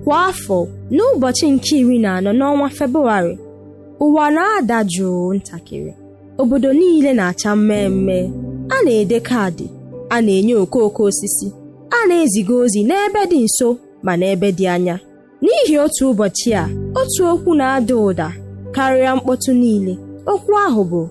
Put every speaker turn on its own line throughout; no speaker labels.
Kwa afọ, n'ụbọchị nke 14 n'ọnwa Febụwarị, ụwa na-ada jụụ ntakịrị. Obodo niile na-acha mmemme. A na-ede kaadị, a na-enye okooko osisi, a na-eziga ozi n'ebe dị nso ma n'ebe dị anya. N'ihi otu ụbọchị a, otu okwu na-ada ụda karịa mkpọtụ niile. Okwu ahụ bụ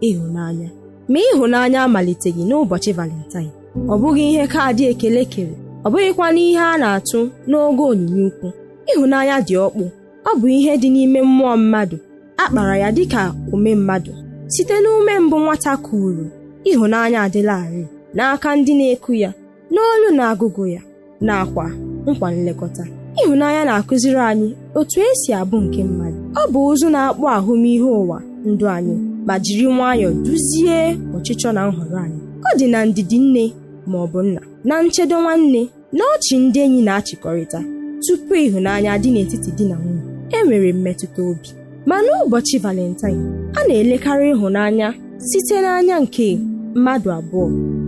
ịhụnanya. Ma ịhụnanya amaliteghị n'ụbọchị Valentine. Ọ bụghị ihe kaadị ekele kere, ọ bụghịkwa n'ihe a na-atụ n'oge onyinye ukwu. Ịhụnanya dị ọkpụ, ọ bụ ihe dị n'ime mmụọ mmadụ, a kpara ya dịka ome mmadụ. Site n'ume mbụ nwata kuuru, ịhụnanya adịlarị n'aka ndị na-eku ya, n'olu na agụgụ ya, nakwa nkwa nlekọta. Ịhụnanya na-akụziri anyị otu esi abụ nke mmadụ. Ọ bụ ụzụ na-akpụ ahụmịhe ụwa ndụ anyị ma jiri nwayọọ duzie ọchịchọ na nhọrọ anyị. Ọ dị na ndidi nne ma ọ bụ nna, na nchedo nwanne, na ọchị ndị enyi na-achịkọrịta. Tupu ịhụnanya dị n'etiti di na nwunye, e nwere mmetụta obi. Ma n'ụbọchị Valentine, a na-elekarị ịhụnanya site n'anya nke mmadụ abụọ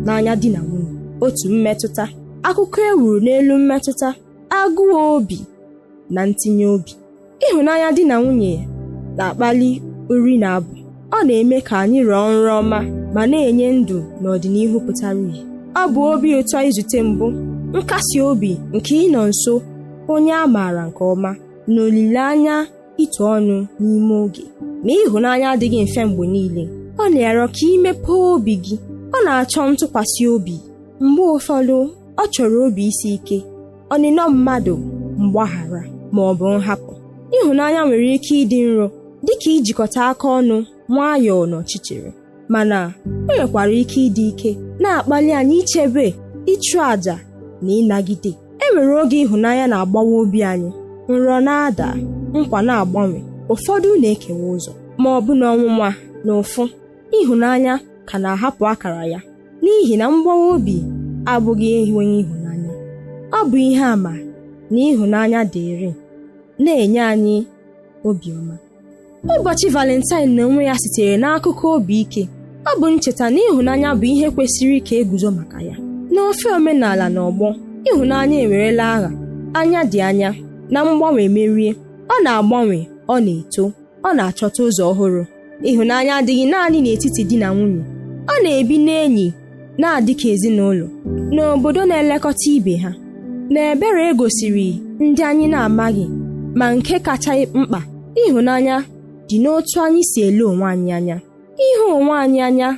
n'anya di na nwunye. Otu mmetụta, akụkọ e wuru n'elu mmetụta, agụụ obi na ntinye obi. Ịhụnanya di na nwunye na-akpali uri na abụ. Ọ na-eme ka anyị rọọ nrọ ọma ma na-enye ndụ n'ọdịnihu pụtara ìhè. Ọ bụ obi ụtọ izute mbụ, nkasi obi nke ịnọ nso onye a maara nke ọma, na olileanya ito ọnụ n'ime oge. Ma ịhụnanya adịghị mfe mgbe niile. Ọ na-arịọ ka ị mepee obi gị. Ọ na-achọ ntụkwasị obi. Mgbe ụfọdụ, ọ chọrọ obi isi ike, ọnịnọ mmadụ, mgbaghara ma ọ bụ nhapụ. Ịhụnanya nwere ike ịdị nro dịka ijikọta aka ọnụ nwayọọ n'ọchịchịrị, mana o nwekwara ike ịdị ike, na-akpali anyị ichebe, ịchụ àjà na ịnagide. E nwere oge ịhụnanya na-agbawa obi anyị, nrọ na-ada, nkwa na-agbanwe, ụfọdụ na-ekewa ụzọ, ma ọ bụ n'ọnwụnwa na ụfụ. Ịhụnanya ka na-ahapụ akara ya, n'ihi na mgbawa obi abụghị enweghị ịhụnanya. Ọ bụ ihe àmà na ịhụnanya dịrị, na-enye anyị obiọma. Ụbọchị Valentine n'onwe ya sitere n'akụkọ obi ike. Ọ bụ ncheta na ịhụnanya bụ ihe kwesịrị ka eguzo maka ya. N'ofe omenala na ọgbọ, ịhụnanya ewerela agha, anya dị anya, na mgbanwe merie. Ọ na-agbanwe, ọ na-eto, ọ na-achọta ụzọ ọhụrụ. Ịhụnanya adịghị naanị n'etiti di na nwunye. Ọ na-ebi n'enyi na-adị ka ezinụlọ, n'obodo na-elekọta ibe ha, na ebere e gosiri ndị anyị na-amaghị. Ma nke kacha mkpa, ịhụnanya dị n'otu anyị si ele onwe anyị anya. Ịhụ onwe anyị anya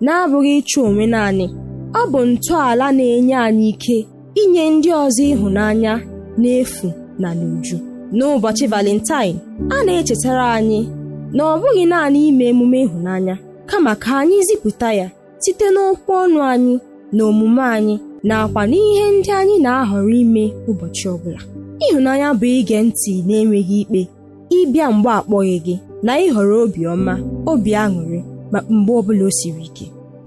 na-abụghị ịchụ onwe naanị. Ọ bụ ntọala na-enye anyị ike inye ndị ọzọ ịhụnanya n'efu na n'uju. N'ụbọchị Valentine, a na-echetara anyị na ọ bụghị naanị ime emume ịhụnanya, kama ka anyị zipụta ya site n'okwu ọnụ anyị na omume anyị nakwa n'ihe ndị anyị na-ahọrọ ime ụbọchị ọbụla. Ịhụnanya bụ ige ntị na-enweghị ikpe, ịbịa mgbe akpọghị gị, na ịhọrọ obiọma, obi aṅụrị ma mgbe ọbụla o siri ike.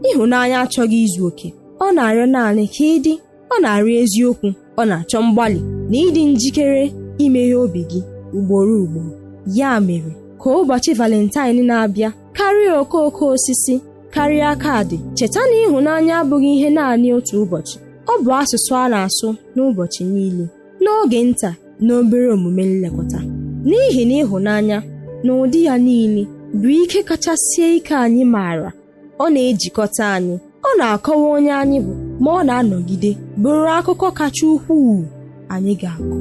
Ịhụnanya achọghị izu oke. Ọ na-arịọ naanị ka ị dị. Ọ na-arịọ eziokwu, ọ na-achọ mgbalị na ịdị njikere imeghe obi gị ugboro ugboro. Ya mere, ka ụbọchị Valentine na-abịa, karịa okooko osisi, karịa kaadị, cheta na ịhụnanya abụghị ihe naanị otu ụbọchị. Ọ bụ asụsụ a na-asụ n'ụbọchị niile, n'oge nta na obere omume nlekọta. N'ihi na ịhụnanya, n'ụdị ya niile, bụ ike kachasị ike anyị maara. Ọ na-ejikọta anyị, ọ na-akọwa onye anyị bụ, ma ọ na-anọgide bụrụ akụkọ kacha ukwuu anyị ga-akọ.